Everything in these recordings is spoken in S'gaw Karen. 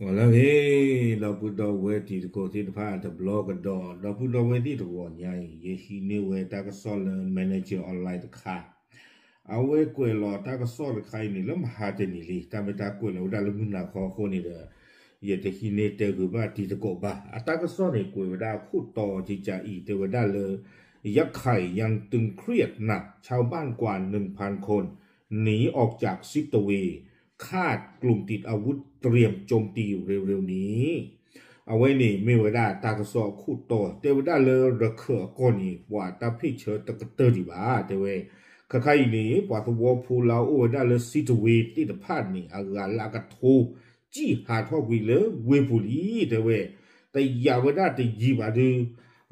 ဂီၤလၢအဂ့ၤ, ဒီပုၢ်ဒီဝဲၢ်တံၤသကိးသ့ၣ်တဖၣ်တဘျီကဒီး, ဒီပုၢ်ဒီဝဲၢ်သ့ၣ်တဂီၤညါအံၤ ယဟံးန့ၢ်ဝဲတၢ်ကစီၣ်လၢ Manager Online တခါ, အဝဲကွဲးလီၤတၢ်ကစီၣ်တခါအံၤန့ၣ် လၢမဟါတနံၤလံ, တၢ်မ့ၢ်တၢ်ကွဲးလီၤဝဲဒၣ်လၢမုၢ်နၤခီအဃိန့ၣ်ဒီး ယတဟံးန့ၢ်တဲဂ့ၤဘၣ်တံၤသကိးဘၣ်. အတၢ်ကစီၣ်န့ၣ် ကွဲးဝဲဒၣ်ခိၣ်တီကကးအံၤ တဲဝဲဒၣ်လၢ ရခိုင် ยังตึงเครียดหนัก ชาวบ้านกว่า หนึ่งพันคน หนีออกจาก สิตเวย์ คาดกลุ่มติดอาวุธเตรียมโจมตีเร็วๆนี้ အဝဲန့ၣ်မ့ၢ်ဝဲဒၣ်တၢ်ကစီၣ်အခိၣ်တီ တဲဝဲဒၣ်လၢရခၢၣ်အကီၢ်န့ၣ် ပှၤတၢ်ဖ့ၣ်ဆၢတကတၢၢ်ဒံးဘၣ် တဲဝဲ, ခဲခါအံၤန့ၣ် ပှၤသဝီဖိလၢအအိၣ်ဝဲဒၣ်လၢ စံးတဝ့ သ့ၣ်တဖၣ်န့ၣ် အဂၤလၢအကထိ စံၣ်ဟးထီၣ်ကွံာ်လၢဝ့ၢ်ပူၤလံ တဲဝဲ, တယာ်ဝဲဒၣ်တယံာ်ဘၣ်ဒီး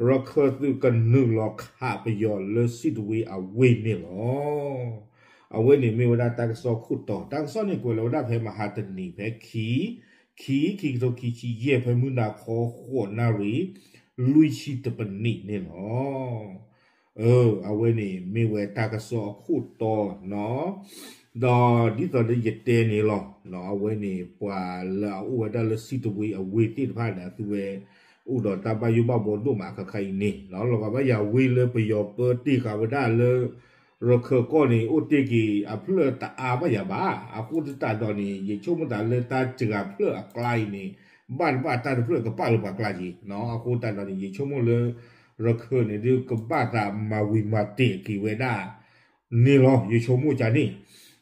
ရခၢၣ်သုးကနုာ်လီၤခးပယီၤလၢ စံးတဝ့ အဝ့ၢ်န့ၣ်လီၤ. အဝဲန့ၣ်မ့ၢ်ဝဲဒၣ်တၢ်ကစီၣ်ခိၣ်တီ, တၢ်ကစီၣ်န့ၣ်ကွဲးလီၤဝဲဒၣ်ဖဲမဟါတနံၤဖဲခံ, ခံ, ခံကထိခံဆံယဲၢ် ဖဲမုၢ်နၤခီ ဃိးနၣ်ရံၣ် လွံၢ်ဆံတပနံးန့ၣ်လီၤ. အဝဲန့ၣ်မ့ၢ်ဝဲတၢ်ကစီၣ်အခိၣ်တီ, ဒီးဒ်သိးဒီးယတဲန့ၣ်လီၤ. အဝဲန့ၣ်ပှၤလၢအအိၣ်ဝဲဒၣ်လၢ စံးတဝ့ အဝ့ၢ်သ့ၣ်တဖၣ်န့ၣ် အသုဝဲ အိၣ်ဒီးတၢ်ဘၣ်ယိၣ်ဘၣ်ဘီဒိၣ်မး ခဲခါအံၤန့ၣ် လီၤဂာ်ဘၣ်ယၤဝ့ၢ်လၢပယီၤပၢတ့ၢ်ဃာ်ဝဲဒၣ်လၢ ရခၢၣ်ကီၢ်န့ၣ် အိၣ်တ့ၢ်က့ၤအဖျၢၣ်တအါဘၣ်ယၤဘၣ်. အဃိသတးဒီးန့ၣ် ယဆိကမိၣ်သးလၢတၢ်စှၤဖျၢၣ်အကျါအံၤန့ၣ် ဘၣ်တဘၣ်တၢ်တဖျၢၣ်ကပာ်လၢပှၤကျါက့ၤ, အဃိသတးဒီးန့ၣ် ယဆိကမိၣ်လၢ ရခၢၣ်န့ၣ်ဒုးကဘၣ်သးမၤဝံၤမၤတဲာ်က့ၤဝဲဒၣ် န့ၣ်လီၤ. ယဆိကမိၣ်ကန့ၣ်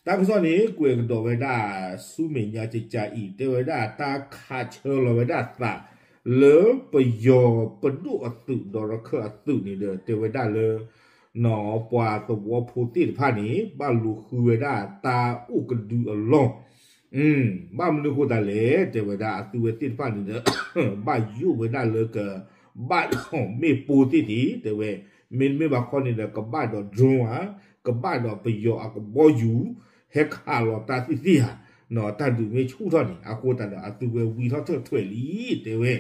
တၢ်ကစီၣ်န့ၣ် ကွဲးကဒီးဝဲဒၣ်ဆူမဲာ်ညါကကးအံၤ တဲဝဲဒၣ်တၢ်ခးဆၢလီၤဝဲဒၣ်သး လၢပယီၤပဒိၣ်အသုးဒီးရခၢၣ်အသုးန့ၣ်ဒီး တဲဝဲဒၣ်လၢ ပှၤသဝီဖိသ့ၣ်တဖၣ်န့ၣ် ဘၣ်လူၤဃုဝဲဒၣ်တၢ်အိၣ်ကဒုအလီၢ် ဘၣ်မနုၤအဃိသတးလဲၣ်, တဲဝဲဒၣ်အသုဝဲသ့ၣ်တဖၣ်န့ၣ်ဒီး ဘၣ်ယိၣ်ဝဲဒၣ်လၢကဘၣ်ဒီးမ့ၣ်ပိၢ်သ့ၣ်သ့ၣ် တဲဝဲ, မ့တမ့ၢ်ဘၣ်ခီန့ၣ်ဒီး ကဘၣ်ဒီး drone ဧါ, ကဘၣ်ဒီးပယီၤအကဘီယူၤ ဟဲခးလီၤတၢ်သ့ၣ်သ့ၣ်ဧါ, တၢ်ဒုးမ့ၢ်ဆူၣ်ထီၣ်န့ၣ် အဃိသတးဒီးအသုဝဲဝံထီၣ်ထၢၣ်ထွဲးလံ တဲဝဲ.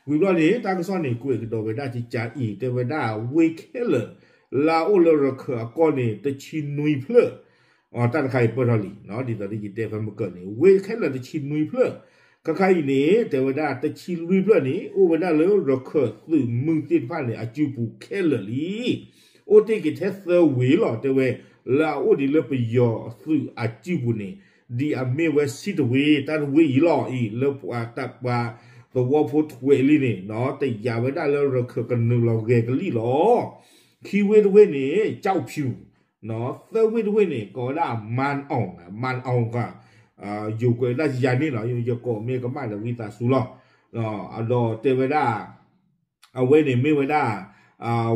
ဝံၤဘျီန့ၣ် တၢ်ကစီၣ်န့ၣ် ကွဲးကဒီးဝဲဒၣ်ကကးအံၤ တဲဝဲဒၣ်ဝ့ၢ်ခဲလၢာ် လၢအအိၣ်လၢရခၢၣ်အကီၢ်န့ၣ် တဆံနွံဖျၢၣ် တၢ်တခါအံၤပၢၢ်ထီၣ်လံ, ဒ်သိးယတဲဖဲမုၢ်ကၢၢ်န့ၣ် ဝ့ၢ်ခဲလၢာ်တဆံနွံဖျၢၣ်, ခဲခါအံၤန့ၣ် တဲဝဲဒၣ်တဆံလွံၢ်ဖျၢၣ်န့ၣ် အိၣ်ဝဲဒၣ်လၢရခၢၣ်သုးမုၢ်သ့ၣ်တဖၣ်န့ၣ် အစုပူၤခဲလၢာ်လံ. အိၣ်တ့ၢ်က့ၤထဲသၢဝ့ၢ်လီၤ တဲဝဲ, လၢအအိၣ်ဒံးလၢပယီၤသုးအစုပူၤန့ၣ် ဒ်အမ့ၢ်ဝဲစံးတဝ့ တၢ်တဝ့ၢ်အံၤလီၤအံၤ လၢပှၤသဝီဖိထွဲးလံန့ၣ် တယာ်ဝဲဒၣ်လၢရခၢၣ်ကနုာ်လီၤဂဲၤကလံၣ်လီၤ. ခံဝ့ၢ်တဝ့ၢ်န့ၣ် ကၠီၣ်ဖၠူၣ်, သၢဝ့ၢ်တဝ့ၢ်န့ၣ် ကိးဝဲဒၣ် မၢၣ်အီၣ်, မၢၣ်အီၣ်က ယိၤကွဲးဒၣ်ယၤန့ၣ်လီၤ, ယကိးမ့ၢ်ကမၣ်ဒီးဝံသးစူၤလီၤ. ဒီးတဲဝဲဒၣ် အဝဲန့ၣ်မ့ၢ်ဝဲဒၣ်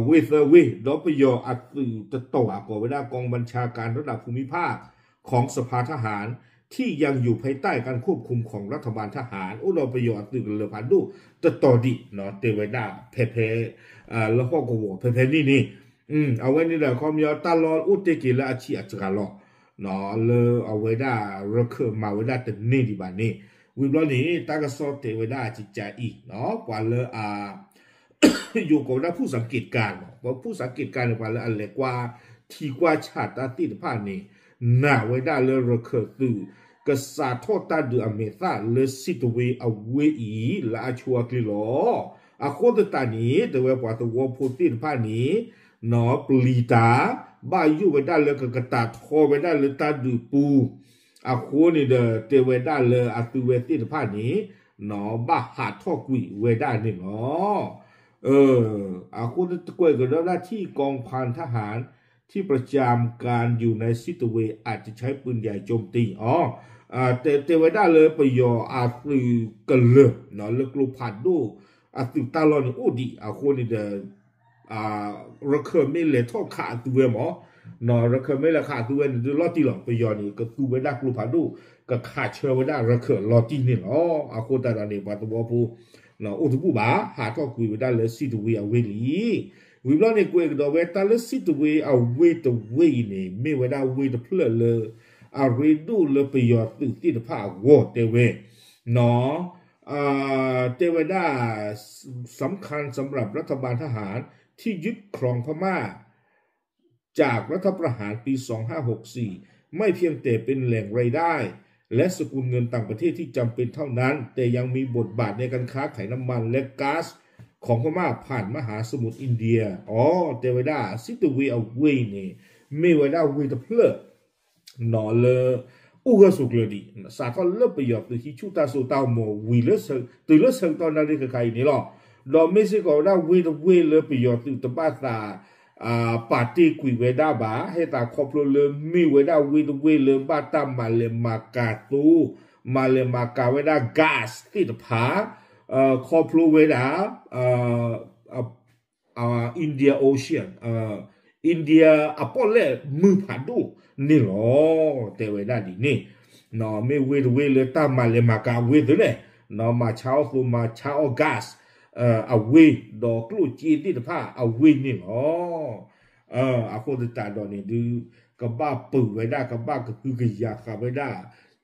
ဝ့ၢ်သၢဝ့ၢ် ဒီးပယီၤအသုးတတီၤဧါ ကိးဝဲဒၣ် กองบัญชาการระดับภูมิภาคของสภาทหาร ที่ยังอยู่ภายใต้การควบคุมของรัฐบาลทหาร အိၣ်ဒီးပယီၤအသုးကလၢၤဖးဒိၣ်တတီၤဒံး တဲဝဲဒၣ်ဖဲဖဲ လၢဟီၣ်ကဝီၤဖဲဖဲန့ၣ်န့ၣ် အဝဲန့ၣ်ဒီး ခီပညီတၢ်လီၢ်အိၣ်တ့ၢ်က့ၤလၢအဆံးအစှၤလီၤ လၢအဝဲဒၣ်ရခၢၣ်မၤဝဲဒၣ်တန့ၢ်ဒံးဘၣ်န့ၣ် ဝံၤဘျီန့ၣ် တၢ်ကစီၣ်တဲဝဲဒၣ်ကကးအံၤ ပှၤလၢအ ယိၤကိးဝဲဒၣ် ผู้สังเกตการณ์ ပှၤ ผู้สังเกตการณ์ န့ၣ် ပှၤလၢအလဲၤကွၢ်ထံကွၢ်ဆးတၢ်သ့ၣ်တဖၣ်န့ၣ် နာ်ဝဲဒၣ်လၢရခၢၣ်သုး ကစးထီၣ်တၢ်ဒုးအမဲာ်သၣ်လၢစံးတဝ့အဝ့ၢ်အံၤ လၢအဆိအချ့လီၤ. အဃိသတးန့ၣ် တဲဝဲပှၤသဝီဖိသ့ၣ်တဖၣ်န့ၣ် ပျံၤတၢ် ဘၣ်ယိၣ်ဝဲဒၣ်လၢကကတာ်ထီဝဲဒၣ်လၢတၢ်ဒုးပူၤ အဃိန့ၣ်ဒီး တဲဝဲဒၣ်လၢအသုဝဲသ့ၣ်တဖၣ်န့ၣ် ဘၣ်ဟးထီၣ်ကွံာ်ဝဲဒၣ်န့ၣ်လီၤ. အဃိကွဲးကဒီးဒၣ် ที่กองพันทหารที่ประจำการอยู่ใน สิตเวย์ อาจจะใช้ปืนใหญ่โจมตี တဲဝဲဒၣ်လၢပယီၤအသုးကလၢၤ လၢကျိဖးဒိၣ်အသုးတၢ်လီၢ်န့ၣ်အိၣ်ဒံးအဃိန့ၣ်ဒီး ရခၢၣ်မ့ၢ်လဲၤထီၣ်ခးအသုဝဲမး, ရခၢၣ်မ့ၢ်လဲၤခးအသုဝဲန့ၣ်ဒုးလီၤတံၢ်လီၤ ပယီၤန့ၣ် ကသူဝဲဒၣ်ကျိဖးဒိၣ် ကခးဆၢဝဲဒၣ်ရခၢၣ်လီၤတံၢ်န့ၣ်လီၤ. အဃိသတးဒီးန့ၣ် ပှၤသဝီဖိ အိၣ်တဘူၣ်ဘၣ် ဟးထီၣ်ကွံာ်ဝဲဒၣ်လၢစံးတဝ့အဝ့ၢ်လံ. ဝံၤဘျီန့ၣ် ကွဲးကဒီးဝဲတၢ်လၢစံးတဝ့အဝ့ၢ်တဝ့ၢ်အံၤန့ၣ် မ့ၢ်ဝဲဒၣ်ဝ့ၢ်တဖျၢၣ်လၢ အရ့ဒိၣ်လၢပယီၤသုးသ့ၣ်တဖၣ်အဂီၢ်တဲဝဲ တဲဝဲဒၣ် สำคัญสำหรับรัฐบาลทหารที่ยึดครองพม่าจากรัฐประหารปีสองห้าหกสี่ ไม่เพียงแต่เป็นแหล่งรายได้ และสกุลเงินต่างประเทศที่จำเป็นเท่านั้น แต่ยังมีบทบาทในการค้าขายน้ำมันและก๊าซของพม่าผ่านมหาสมุทรอินเดีย อ๋อ တဲဝဲဒၣ် စံးတဝ့အဝ့ၢ်န့ၣ် မ့ၢ်ဝဲဒၣ်ဝ့ၢ်တဖျၢၣ် နီၢ်လၢ အိၣ်ဂၢၢ်ဆိးကျၢၤဒံး စးထီၣ်လၢပယီၤသုးဟံးဆူၣ်တၢ်စိတၢ်ကမီၤဝံၤလၢ တုၤလၢဆၢကတီၢ်နၣ်ရံၣ်ခဲခါအံၤန့ၣ်လီၤ. ဒီးမ့ၢ်စ့ၢ်ကီးဝဲဒၣ်ဝ့ၢ်တဝ့ၢ်လၢပယီၤသုးတဘၣ်သး ပာ်တ့ၢ်ကွံာ်ဝဲဒၣ်ဘၣ် ဟဲသးခီဖျိလၢမ့ၢ်ဝဲဒၣ်ဝ့ၢ်တဝ့ၢ်လၢဘၣ်တၢ်မၤလဲၤမၤကၤသိ မၤလဲၤမၤကၤဝဲဒၣ် gas သ့ၣ်တဖၣ် ခီဖျိဝဲဒၣ် Indian Ocean India အပီၣ်လဲၣ်မုၢ်ဖးဒိၣ်န့ၣ်လီၤ. တဲဝဲဒၣ်ဒ်န့ၣ် မ့ၢ်ဝ့ၢ်တဝ့ၢ်လၢတၢ်မၤလဲၤမၤကၤအဝ့ၢ်သုလဲၣ် မၤဆါအီၣ်သိ မၤဆါအီၣ် gas အဝ့ၢ် ဒီးကျိၣ်စ့သ့ၣ်တဖၣ်အဝ့ၢ်န့ၣ်လီၤ. အဃိသတးဒီးန့ၣ်ဒုး ကဘၣ်ပၢၤဝဲဒၣ် ကဘၣ်ကဟုကယာ်ဃာ်ဝဲဒၣ်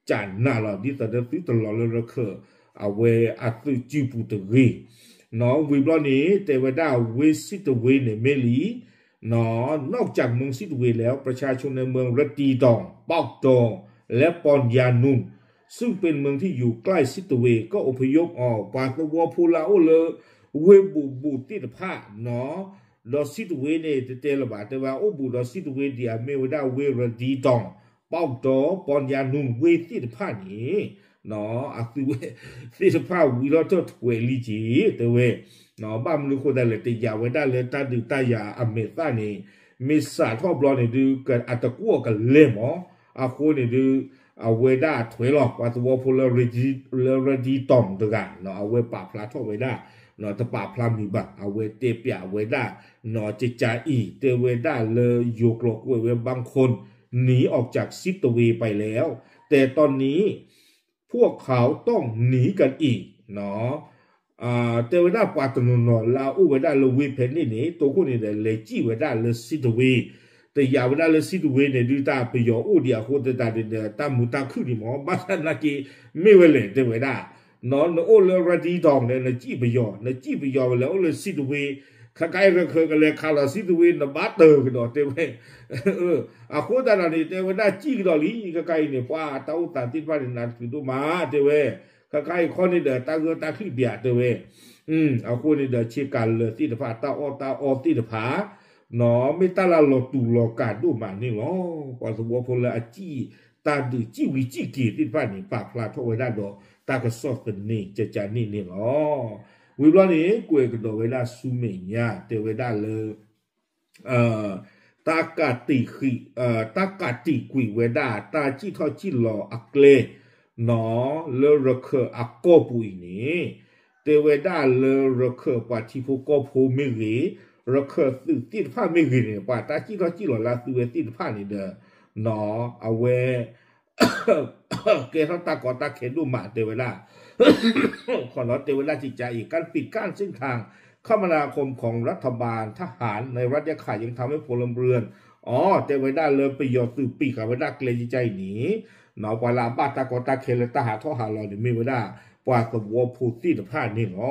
ကနးလီၤ ဒ်သိးဒီးသုတလီၤလၢရခၢၣ် အဝဲအသုးစုပူၤတဂ့ၤ. ဝံၤဘျီန့ၣ် တဲဝဲဒၣ်ဝ့ၢ်စံးတဝ့န့ၣ်မ့ၢ်လံ นอกจากเมืองสิตเวแล้ว ประชาชนในเมืองระดีตอง ปอกดอ และปอนยานุน ซึ่งเป็นเมืองที่อยู่ใกล้สิตเว ก็อพยพออก ပှၤသဝီဖိလၢအအိၣ်လၢ ဝ့ၢ်ဘူးဘူးသ့ၣ်တဖၣ် ဒီးစံးတဝ့န့ၣ် တတဲလၢၤဘၣ် တဲဝဲအိၣ်ဘူးဒီးစံးတဝ့ဒံး အမ့ၢ်ဝဲဒၣ်ဝ့ၢ်ရဒံတီၢ် ပီၣ်တီၢ် ပီၣ်ယါနူၣ် ဝ့ၢ်သ့ၣ်တဖၣ်န့ၣ် အသုးဝဲသ့ၣ်တဖၣ်ဝံၤထီၣ်ထီၣ်ထွဲလံက့ၤ တဲဝဲ ဘၣ်မနုၤဃိသတးလဲၣ် တယာ်ဝဲဒၣ်လၢတၢ်ဒုးတၢ်ယၤအမဲာ်သၣ်န့ၣ် မ့ၢ်စးထီၣ်ဘျီန့ၣ်ဒုး အတကွီၣ်ကလဲၤမး အဃိန့ၣ်ဒုး အဝဲဒၣ်ထွဲလီၤ ပှၤသဝီဖိလၢ လၢရဒံတီၢ်တဂၤ အဝဲပာ်ဖျါထီၣ်ဝဲဒၣ် တပာ်ဖျါမံၤဘၣ် အဝဲတဲပျးဝဲဒၣ် ကကးအံၤ တဲဝဲဒၣ်လၢယိၤကျိာ်ကွဲးဝဲ บางคนหนีออกจากสิตเวไปแล้ว แต่ตอนนี้พวกเขาต้องหนีกันอีก တဲဝဲဒၣ်ပှၤတနီၤနီၤလၢအအိၣ်ဝဲဒၣ်လၢဝ့ၢ်ဖဲန့ၣ်န့ၣ် တိခိၣ်န့ၣ်ဒီး လဲၤစံၣ်ဝဲဒၣ်လၢစံးတဝ့ တယာ်ဝဲဒၣ်လၢစံးတဝ့န့ၣ်ဒုး တၢ်ပယီၤအိၣ်ဒံးအဃိသတးန့ၣ်ဒီး တၢ်မုာ်တၢ်ခုၣ်ဒံးမး ဘၣ်ဆၣ်သနာ်က့ မ့ၢ်ဝဲလဲၣ် တဲဝဲဒၣ် နအိၣ်လၢရဒံတီၢ်န့ၣ် နစံၣ်ပယီၤ နစံၣ်ပယီၤဝဲလဲၤအိၣ်လၢစံးတဝ့ ခဲခါအံၤရခၢၣ်ကလဲၤခးလီၤစံးတဝ့ နဘၣ်တၢၢ်ကဒီးတဲဝဲ အဃိသတးဒီးန့ၣ် တဲဝဲဒၣ်စံၣ်ကဒီးလံ ခဲခါအံၤန့ၣ် ပှၤတၢ်အိၣ်သးသ့ၣ်တဖၣ်န့ၣ် နးတတုၤဒိၣ်မး တဲဝဲ ခဲခါအံၤခီန့ၣ်ဒီး တၢ်ဂၢၢ်တၢ်ချံၣ်ဘၣ်တဲဝဲ အဃိန့ၣ်ဒီး ဆ့ကၤလၢာ်သ့ၣ်တဖၣ် တၢ်အီၣ်တၢ်အီသ့ၣ်တဖၣ် မ့ၢ်တၢ်လၢလီၤတူာ်လီၤကာ်ဒိၣ်မးန့ၣ်လီၤ. ပှၤသဝီဖိလၢအစံၣ်တၢ်ဒုးစံၣ်ဝံၤစံၣ်က့ၤသ့ၣ်တဖၣ်န့ၣ် ပာ်ဖျါထီၣ်ဝဲဒၣ်ဒီး တၢ်ကစီၣ်သန့ၤကကးန့ၣ်န့ၣ်လီၤ. ဝံၤဘျီန့ၣ် ကွဲးကဒီးဝဲဒၣ်ဆူမဲာ်ညါ တဲဝဲဒၣ်လၢ တၢ်ကးတံာ်ဃံး တၢ်ကးတံာ်ကွံာ်ဝဲဒၣ် တၢ်စံၣ်ထီၣ်စံၣ်လီၤအကျဲ လၢရခၢၣ်အကီၢ်ပူၤအံၤန့ၣ် တဲဝဲဒၣ်လၢရခၢၣ်ပှၤထံဖိကီၢ်ဖိမ့ၢ်ဂ့ၤ ရခၢၣ်သုးသ့ၣ်တဖၣ်မ့ၢ်ဂ့ၤန့ၣ် ပှၤတၢ်စံၣ်ထီၣ်စံၣ်လီၤလၢအသုးဝဲသ့ၣ်တဖၣ်န့ၣ်ဒီး အဝဲ ကဲထီၣ်တၢ်ကီတၢ်ခဲဒိၣ်မး တဲဝဲဒၣ် ခီလီၤတဲဝဲဒၣ်ကကးအံၤ การปิดกั้นเส้นทางคมนาคมของรัฐบาลทหารในรัฐยะไข่ยังทำให้พลเรือน အီ တဲဝဲဒၣ်လၢပယီၤသုးပံာ်ဃာ်ဝဲဒၣ်ကျဲကကးအံၤန့ၣ် ပှၤလၢအဘၣ်တၢ်ကီတၢ်ခဲလၢတၢ်ဟးထီၣ်ဟးလီၤန့ၣ် မ့ၢ်ဝဲဒၣ် ပှၤသဝီဖိသ့ၣ်တဖၣ်န့ၣ်လီၤ.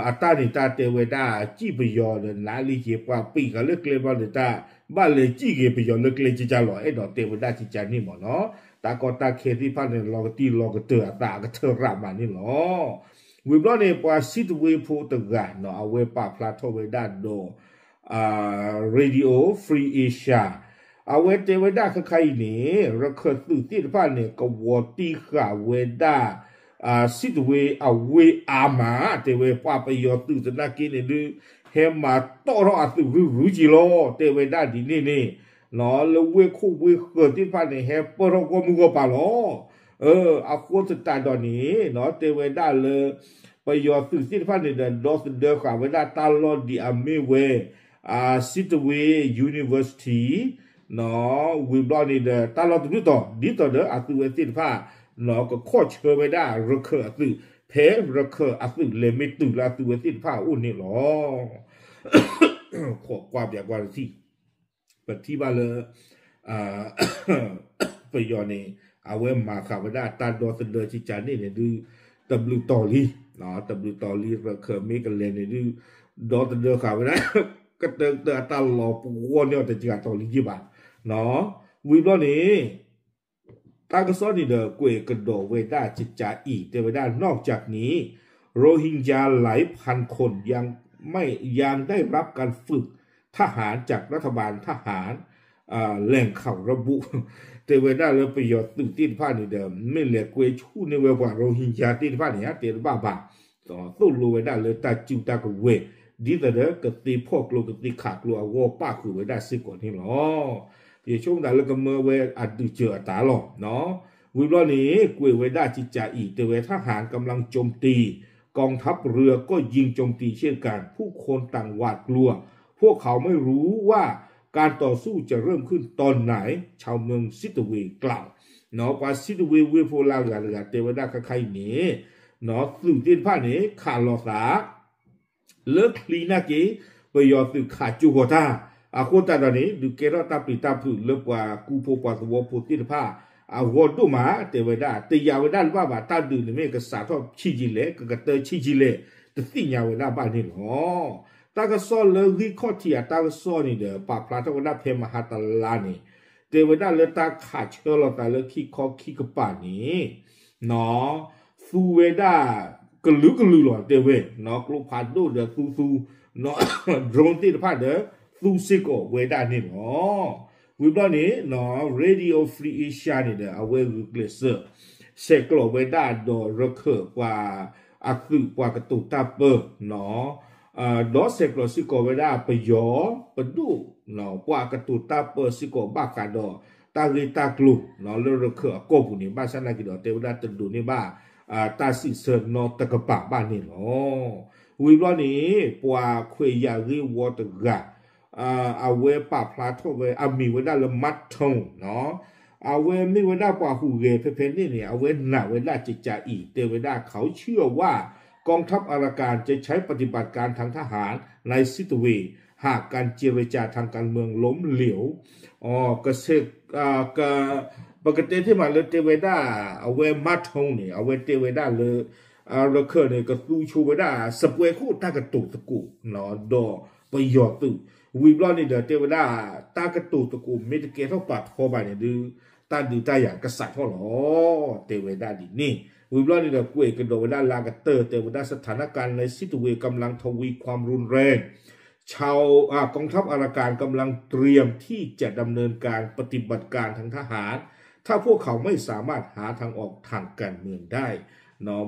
အတၢ်န့ၣ်တၢ်တဲဝဲဒၣ် စံၣ်ပယီၤဒီးနးလံက့ၤ ပှၤပံာ်ဃာ်လၢကျဲဘျီန့ၣ်တၢ် ဘၣ်လဲၤစံၣ်က့ၤပယီၤလၢကျဲကကးလီၤ အဲၣ်ဒိးတဲဝဲဒၣ်ကကးန့ၣ်မ့ၢ်နီၤ တၢ်ကီတၢ်ခဲသ့ၣ်တဖၣ်န့ၣ် လီၤကတံၢ်လီၤကတၢၢ်အသးအကထၢၣ်ရၣ်မးန့ၣ်လီၤ. ဝံၤဘျီန့ၣ် ပှၤစံးတဝ့ဖိတဂၤနီၤ အဝဲပာ်ဖျါထီၣ်ဝဲဒၣ်ဒီး Radio Free Asia အဝဲတဲဝဲဒၣ်ခဲခါအံၤန့ၣ် ရခၢၣ်သုးသ့ၣ်တဖၣ်န့ၣ် ကဝီၤတံၢ်ဃာ်ဝဲဒၣ် စံးတဝ့အဝ့ၢ်အါမး တဲဝဲ ပှၤပယီၤသုးသနာ်က့န့ၣ်ဒုး ဟဲမၤတီၣ်ထီၣ်အသုးရုၢ်ရုၢ်က့ၤလီၤ တဲဝဲဒၣ်ဒ်န့ၣ်န့ၣ် လၢဝ့ၢ်ခိၣ်ဝ့ၢ်ဃၢၤသ့ၣ်တဖၣ်န့ၣ် ဟဲပၢၢ်ထီၣ်ဂီၢ်မုၢ်ဂီၢ်ပၤလီၤ. အဃိသတးဒီးန့ၣ် တဲဝဲဒၣ်လၢ ပယီၤသုးသ့ၣ်တဖၣ်န့ၣ်ဒီး ဒီသဒၢဃာ်ဝဲဒၣ်တၢ်လီၢ်ဒ်အမ့ၢ်ဝဲ စံးတဝ့ University ဝံၤဘျီန့ၣ်ဒီး တၢ်လီၢ်တဘျုးတီၤ ဒ်သိးဒီးအသုးဝဲသ့ၣ်တဖၣ် ကခီၣ်ဆၢဝဲဒၣ်ရခၢၣ်အသုး ဖဲရခၢၣ်အသုးလဲၤမ့ၢ်တုၤလၢအသုးဝဲသ့ၣ်တဖၣ်အအိၣ်န့ၣ်လီၤ. ခိးကွၢ်ပၠးကွၢ်တထံၣ် ပထံၣ်ဘၣ်လၢ ပယီၤန့ၣ် အဝဲမၤဃာ်ဝဲဒၣ်တၢ်ဒီသဒၢကကးန့ၣ်န့ၣ်ဒုး တဘျုးတီၤလံ တဘျုးတီၤလံ ရခၢၣ်မ့ၢ်ကလဲၤန့ၣ်ဒုး ဒီသဒၢဃာ်ဝဲဒၣ် ကတၢၢ်ကတၢၢ်အတၢ်လီၤပဂီၢ်န့ၢ်အီၤတကးတီၤလံယ့ၢ်ဘၣ်. ဝံၤဘျီန့ၣ် တၢ်ကစီၣ်န့ၣ်ဒီး ကွဲးကဒီးဝဲဒၣ်ကကးအံၤ တဲဝဲဒၣ် นอกจากนี้ โรฮิงญาหลายพันคนยังไม่ ยังได้รับการฝึกทหารจากรัฐบาลทหาร แหล่งข่าวระบุ တဲဝဲဒၣ်လၢပယီၤသုးသ့ၣ်တဖၣ်န့ၣ်ဒီး မ့ၢ်လဲၤကွဲဆူၣ်န့ၢ်ဝဲပှၤ Rohingya သ့ၣ်တဖၣ်န့ၣ် တဲတဘၣ်ဘၣ် သိၣ်လိဝဲဒၣ်လၢတၢ်စုတၢ်ကဝဲၤ ဒ်သိးဒီးကသ့ဖီၣ်ကျိကသ့ခးကျိအဂီၢ် ပၣ်ဃုာ်ဝဲဒၣ်စ့ၢ်ကီးန့ၣ်လီၤ. ယဆိကမိၣ်သးလၢကမၢဝဲအဒုးစၢၤအတၢ်လီၤ. ဝံၤဘျီန့ၣ် ကွဲးဝဲဒၣ်ကကးအံၤ တဲဝဲ ทหารกำลังโจมตี กองทัพเรือก็ยิงโจมตีเช่นกัน ผู้คนต่างหวาดกลัว พวกเขาไม่รู้ว่าการต่อสู้จะเริ่มขึ้นตอนไหน ชาวเมืองซิตเวกล่าว ပှၤ Sittwe ဝ့ၢ်ဖိလၢဂၤတဂၤ တဲဝဲဒၣ်ခါခါအံၤန့ၣ် သုးသ့ၣ်တဖၣ်န့ၣ် ခးလိာ်သး လၢချံနာ်က့ ပယီၤသုးခးကၠိဂီၤတၢ် အဃိသတးဒီးန့ၣ် ဒုးကဲထီၣ်တၢ်ပျံၤတၢ်ဖုးလၢပှၤကူဖိပှၤသဝီဖိသ့ၣ်တဖၣ် အဂီၢ်ဒိၣ်မး တဲဝဲဒၣ် တယာ်ဝဲဒၣ်တဘၣ်ဘၣ် တၢ်ဒုးန့ၣ်မ့ၢ်ကစးထီၣ်ဆံးကလဲၣ် ကကတၢၢ်ဆံးကလဲၣ် တသ့ၣ်ညါဝဲဒၣ်ဘၣ်န့ၣ်လီၤ. တၢ်ကစီၣ်လၢဂံၢ်ခီၣ်ထံးအတၢ်ကစီၣ်န့ၣ်ဒီး ပာ်ဖျါထီၣ်ဝဲဒၣ်ဖဲမဟါတလါန့ၣ် တဲဝဲဒၣ်လၢတၢ်ခးဆၢလိာ်သးလၢခံခီခံကပၤန့ၣ် သူဝဲဒၣ် ကလုာ်ကလုာ်လီၤ တဲဝဲ ကျိဖးဒိၣ်ဒီးသူသူ drone သ့ၣ်တဖၣ်ဒီး သူစ့ၢ်ကီးဝဲဒၣ်န့ၣ်လီၤ. ဝံၤဘျီန့ၣ် Radio Free Asia န့ၣ်ဒီး အဝဲဂုာ်ကျဲးစၢး ဆဲးကျိးဝဲဒၣ်ဒီးရခၢၣ်ပှၤ အသုးပှၤကတိၤတၢ်ပၢ ဒီးဆဲးကျိးစ့ၢ်ကီးဝဲဒၣ်ပယီၤပဒိၣ် ပှၤကတိၤတၢ်ပၢစ့ၢ်ကီးဘၣ်ဃးဒီး တၢ်ဂ့ၢ်တၢ်ကျိၤ လၢရခၢၣ်အကီၢ်ပူၤန့ၣ် ဘၣ်ဆၣ်သနာ်က့ဒီး တဲဝဲဒၣ်တဒိးန့ၢ်ဘၣ် တၢ်စံးဆၢနီတကပၤဘၣ်န့ၣ်လီၤ. ဝံၤဘျီန့ၣ် ပှၤခွဲးယာ်ဂ့ၢ်ဝီတဂၤ အဝဲပာ်ဖျါထီၣ်ဝဲ အမံၤဝဲဒၣ်လၢ မးထုံ အဝဲမ့ၢ်ဝဲဒၣ်ပှၤဟူးဂဲၤဖဲဖဲန့ၣ်န့ၣ် အဝဲနာ်ဝဲဒၣ်ကကးအံၤ တဲဝဲဒၣ် เขาเชื่อว่า กองทัพอารากันจะใช้ปฏิบัติการทางทหารในสิตเว หากการเจรจาทางการเมืองล้มเหลว က ပကတဲထဲမးလၢတဲဝဲဒၣ် အဝဲ မးထုံ န့ၣ် အဝဲတဲဝဲဒၣ်လၢ ရခၢၣ်န့ၣ် ကသူဆိဝဲဒၣ် စပွဲခိၣ်တၢ်ကတိၤသကိး ဒီးပယီၤသုး ဝံၤဘျီန့ၣ်ဒီးတဲဝဲဒၣ် တၢ်ကတိၤသကိးမ့ၢ်တကဲထီၣ်ပာ်ထီဘၣ်န့ၣ်ဒုး တၢ်ဒုးတၢ်ယၤကစးထီၣ်လီၤ တဲဝဲဒၣ်ဒ်န့ၣ်. ဝံၤဘျီန့ၣ်ဒီးကွဲးကဒီးဝဲဒၣ်လၢအကတၢၢ် တဲဝဲဒၣ် สถานการณ์ในสิตเวกำลังทวีความรุนแรง ชาว อ่ากองทัพ อารากัน กำลังเตรียมที่จะดำเนินการปฏิบัติการทางทหาร ถ้าพวกเขาไม่สามารถหาทางออกทางการเมืองได้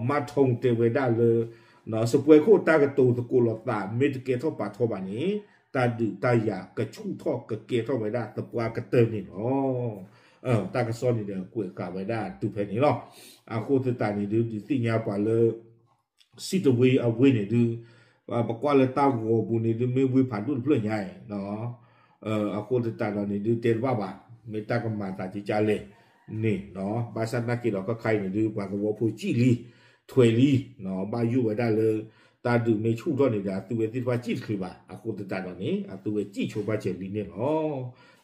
မးထုံ တဲဝဲဒၣ်လၢ စပွဲခိၣ်တၢ်ကတိၤသကိးလိာ်သး မ့ၢ်တကဲထီၣ်ပာ်ထီဘၣ်န့ၣ် တၢ်ဒုးတၢ်ယၤကဆူၣ်ထီၣ်ကကဲထီၣ်ဝဲဒၣ်သပှၢ်ကတၢၢ်န့ၣ်လီၤ. တၢ်ကစီၣ်န့ၣ်ဒီး ကွဲးဃာ်ဝဲဒၣ်တုၤဖဲန့ၣ်လီၤ. အဃိသတးန့ၣ်ဒုး ဒုးသ့ၣ်ညါပှၤလၢ စံးတဝ့အဝ့ၢ်န့ၣ်ဒုး ပကွၢ်လၢတၢ်ဂီၤပူၤန့ၣ်ဒုး မ့ၢ်ဝ့ၢ်ဖးဒိၣ်တဖျၢၣ်ညါအံၤ အဃိသတးဒီးန့ၣ်ဒုး တဲတဘၣ်ဘၣ် မ့ၢ်တၢ်ကမၤသးကကၢ်လဲၣ်န့ၣ် ဘၣ်ဆၣ်သနာ်က့ဒီး ခါခါအံၤန့ၣ်ဒုး ပှၤသဝီဖိစံၣ်လံ ထွဲလံ ဘၣ်ယိၣ်ဝဲဒၣ်လၢ တၢ်ဒုးမ့ၢ်ဆူၣ်ထီၣ်န့ၣ်ဒီး အသုဝဲသ့ၣ်တဖၣ်စံၣ်တချုးဘၣ် အဃိသတးဒီးန့ၣ် အသုဝဲစံၣ်ဆိဘၣ်စၢၤလံန့ၣ်လီၤ.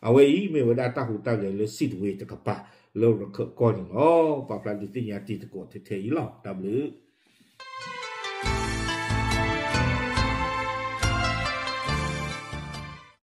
အဝဲအံၤမ့ၢ်ဝဲဒၣ်တၢ်ဟူးတၢ်ဂဲၤလၢစံးတဝ့တကပၤ လၢရခၢၣ်ကီၢ်န့ၣ်လီၤ. ပာ်ဖျါဒုးသ့ၣ်ညါတံၤသကိးထဲထဲအံၤလီၤ. တၢ်ဘျုး